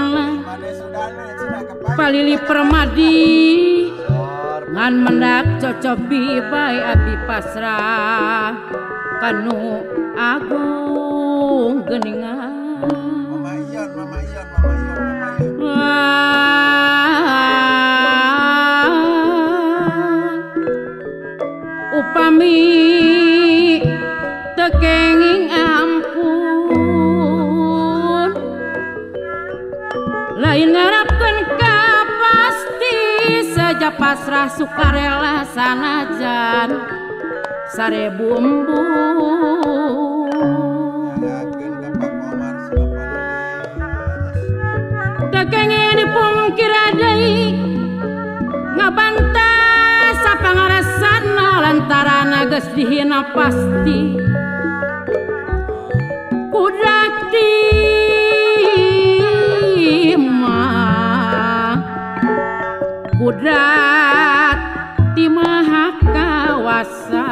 geningan palili permadi ngan mendak cocobi bae abi pasrah kanu agung geningan. Mama Ion, Mama Ion, Mama Ion, Mama Ion. Upami teu kenging ampun lain ngarapkeun ka pasti saja pasrah sukarela sanajan sarebu embun. Teu kenging dipungkir deui ngabantah sapangaresana lantaran geus dihina pasti kudak timah kudrat ti maha kawasa.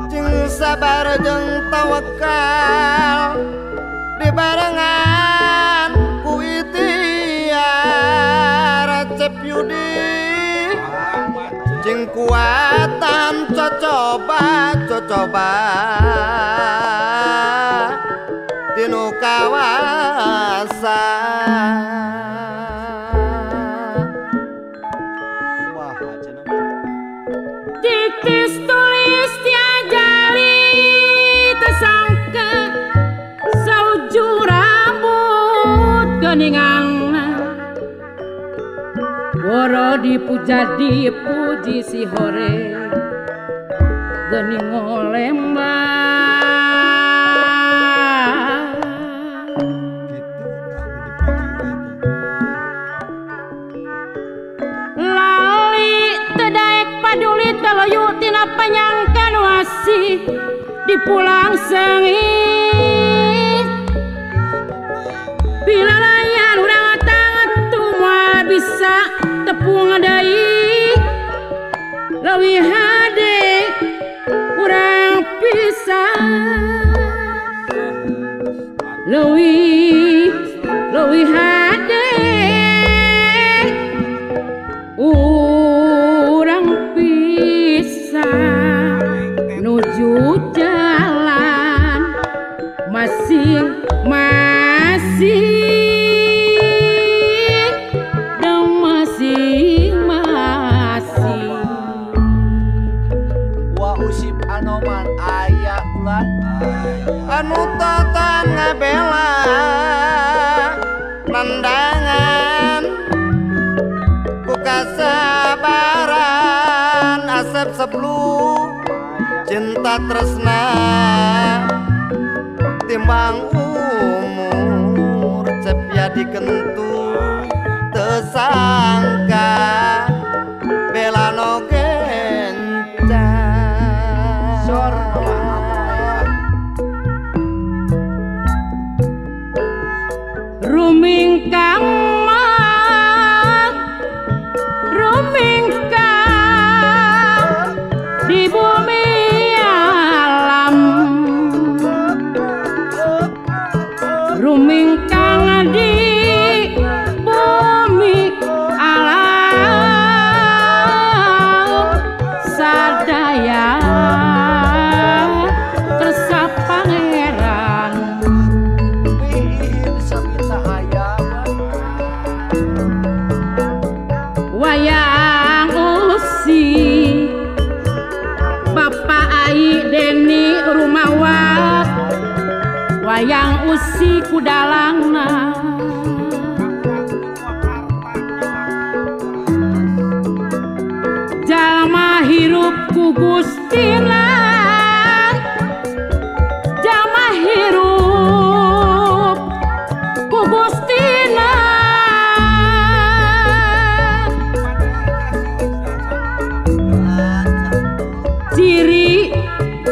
Jeung sabar jeung tawakal dibarengan ku ikhtiar Cep Yudi jeung kuatan cocoba cocoba tinu kawasa. Titis tulis tiajali tersangka sauju rambut geningan woro dipuja dipuji si hore gening ngolembang. Lali tedaek paduli teloyu tina panyangkan wasi dipulang sengit pilalayan urang tangan tumoal bisa tepung deui leuwih hade urang pisah leuwih leuwih hade urang pisah nuju jalan masing-masing masing-masing. Wa usip anoman aya ulan anu tatan ngabela nandangan ku kasabaran asep seblu cinta tresna timbang umur Cep ya dikentu tersangka belano genca. Rumingkang rumingkang di bumi alam rumingkang di bumi alam sadaya kersa pangeran wayang usi Bapak Ai Deni Rumawat wayang usi kudalangna jalma hirup ku Gustina jalma hirup ku Gustina ciri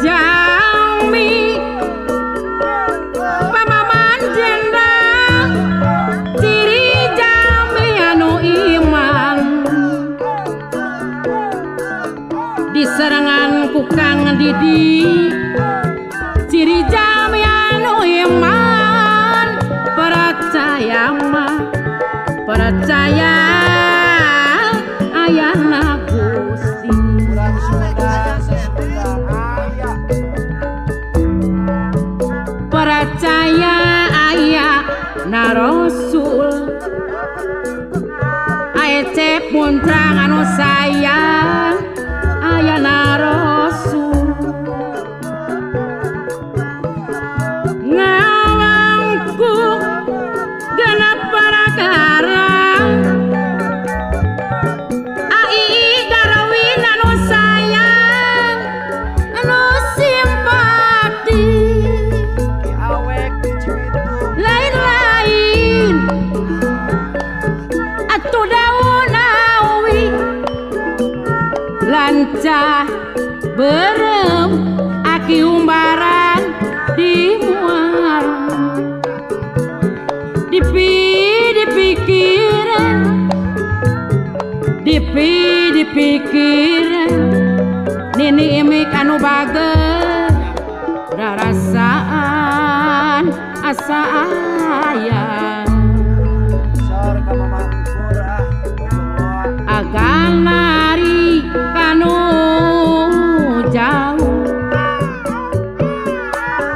jami pamaman jenda ciri jami anu iman diserangan ku Muntrang anu sayang ayana Rasul ngawangku genep perkara ai Darwin anu sayang anu simpati lain-lain atuh daun awi lancah berem aki umbaran di muara dipi dipikiran dipi dipikiran nini imik anu bager rarasaan asa aya agan nari kanu jauh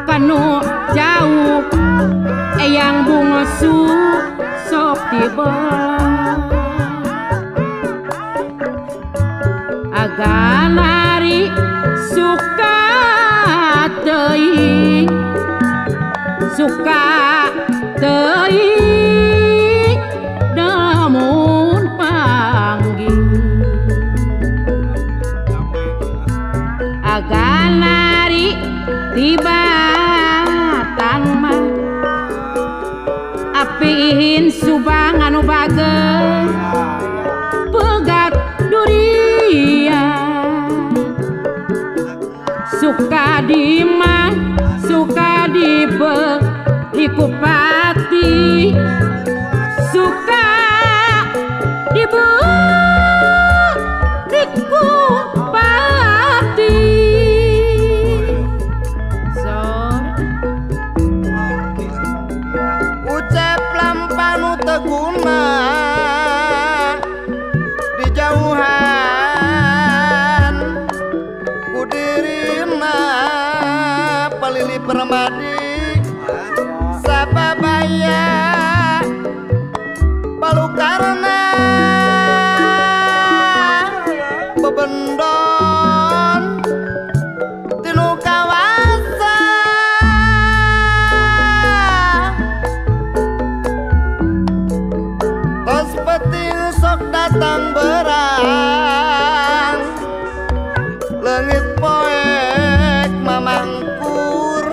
kanu jauh eyang bungsu sok tiba agan nari suka teuing suka teuing namun panggih agan nari tibatan mah apihin Subang anu bager pegat durian suka di mah suka dibeli kupati suka dibeli kupati. Ucap lampanu teguna di jauhan ku dirina palili permadi sababaya palukarna bebendon tinu kawasa tos peting sok datang berang leungit poek mamangkur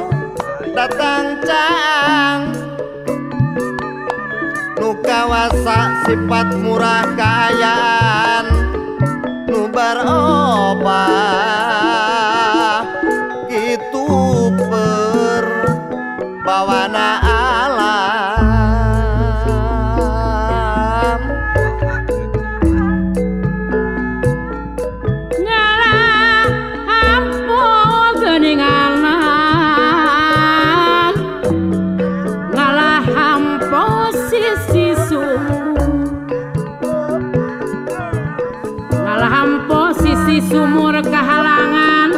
datang caang nu kawasa sifat murah kaayaan nu barobah kitu per bawana alam. Ngalah hampo geuninganan ngalah hampo sisi sumur ngalah hampo sisi sumur kahalangan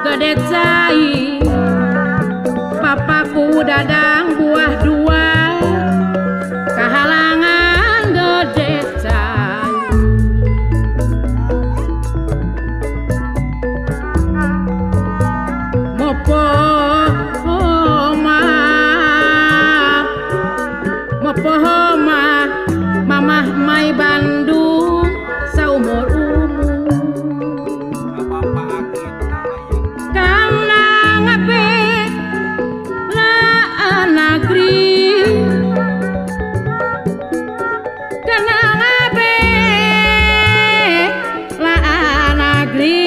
gede cai papaku dadang buah dua kahalangan gede cai mopoho mah mamah mai Bandung saumur umur kana ngabe la nagri kana ngabe la nagri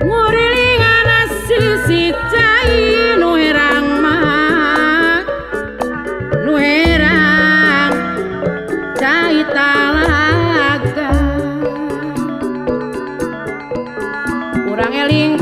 ngurilingan sisi cai nu herang mah nu herang cai talaga urang eling.